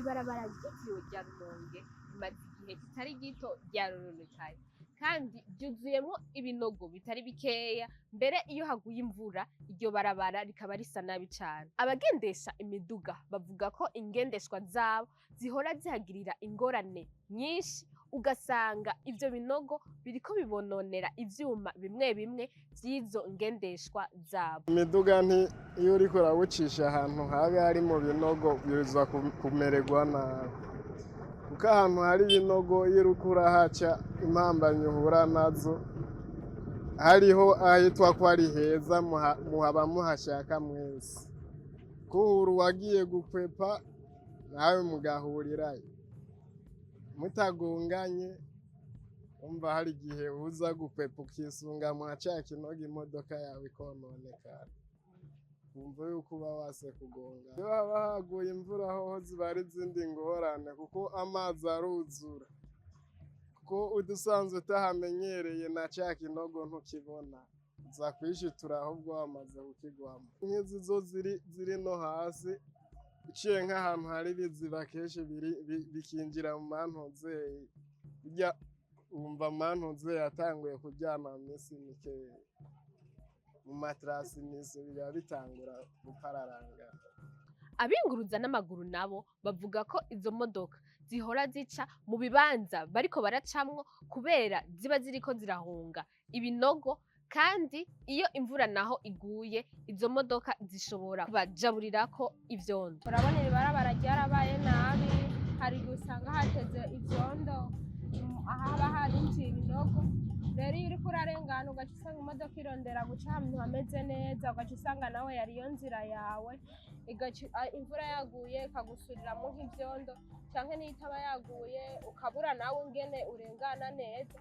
Ibarabara ryitiriwe rya Rumonge rimaze igihe kitari gito ryarononekaye kandi ryuzuyemwo ibinogo bitari bikeya. Mbere iyo haguye imvura, iryo barabara rikaba risa nabi cane. Abagendesha imiduga bavuga ko ingendeshwa zabo zihora zihagirira ingorane nyinshi, ugasanga ivyo binogo biriko bibononera ivyuma bimwe bimwe vy'izo ngendeshwa zabo. Imiduga nti iyo uriko urawucisha ahantu habi hari mu binogo, biza kumererwa nabi, kuko ahantu hari ibinogo, iyo uriko urahaca, impambanyi uhura nazo. Hariho ahitwa ko ari heza, muhaba muhashaka mwese kuhura, uwagiye gukwepa nawe mugahurirayo mutagonganye. Umva, hari igihe uza gukwepa ukisunga mwa ca kinogo, imodoka yawe ikononekara. Wumva yuko uba wase kugonga. Iyo haba haguye imvura hoho ziba ari izindi ngorane, kuko amazi aruzura, kuko udusanzwe utahamenyereye na ca kinogo ntukibona, uza kwishitura ahubwo wamaze kukigwamo. Nk'izi zo ziri no hasi, uciye nk'ahantu hari ibiziba kenshi bikinjira mu mantuzeyi. Burya wumva amantuzeyi yatanguye kuryama mu minsi mikeya, mu matransmission biba bitangura gupararangana. Abinguruza n'amaguru nabo bavuga ko izo modoka zihora zica mu bibanza bariko baracamwo, kubera ziba ziriko zirahunga ibinogo. Kandi iyo imvura naho iguye, izo modoka zishobora kubajaburirako ivyondo. Urabona iri barabara ryarabaye nabi. Hari igihe usanga hateze ivyondo ahaba harinjiye ibinogo. Rero iyo uriko urarengana, ugaca usanga imodoka irondera guca ahantu hameze neza, ugaca usanga nawe yari iyo nzira yawe, imvura yaguye ikagusuriramwo nk'ivyondo, canke niyo itaba yaguye ukabura nawe ingene urengana neza.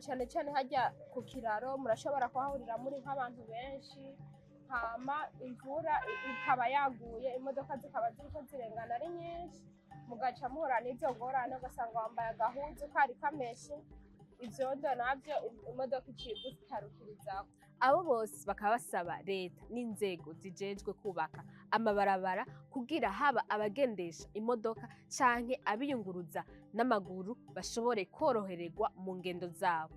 Cane cane harya ku kiraro murashobora kuhahurira muri nk'abantu benshi, hama imvura ikaba yaguye, imodoka zikaba ziriko zirengana ari nyinshi, mugaca muhura n'izo ngorane, ugasanga wambaye agahuzu kari kameshe, ivyondo navyo imodoka iciye igutarukirizaho. Abo bose bakaba basaba leta n'inzego zijejwe kubaka amabarabara kugira haba abagendesha imodoka canke abiyunguruza n'amaguru bashobore korohererwa mu ngendo zabo.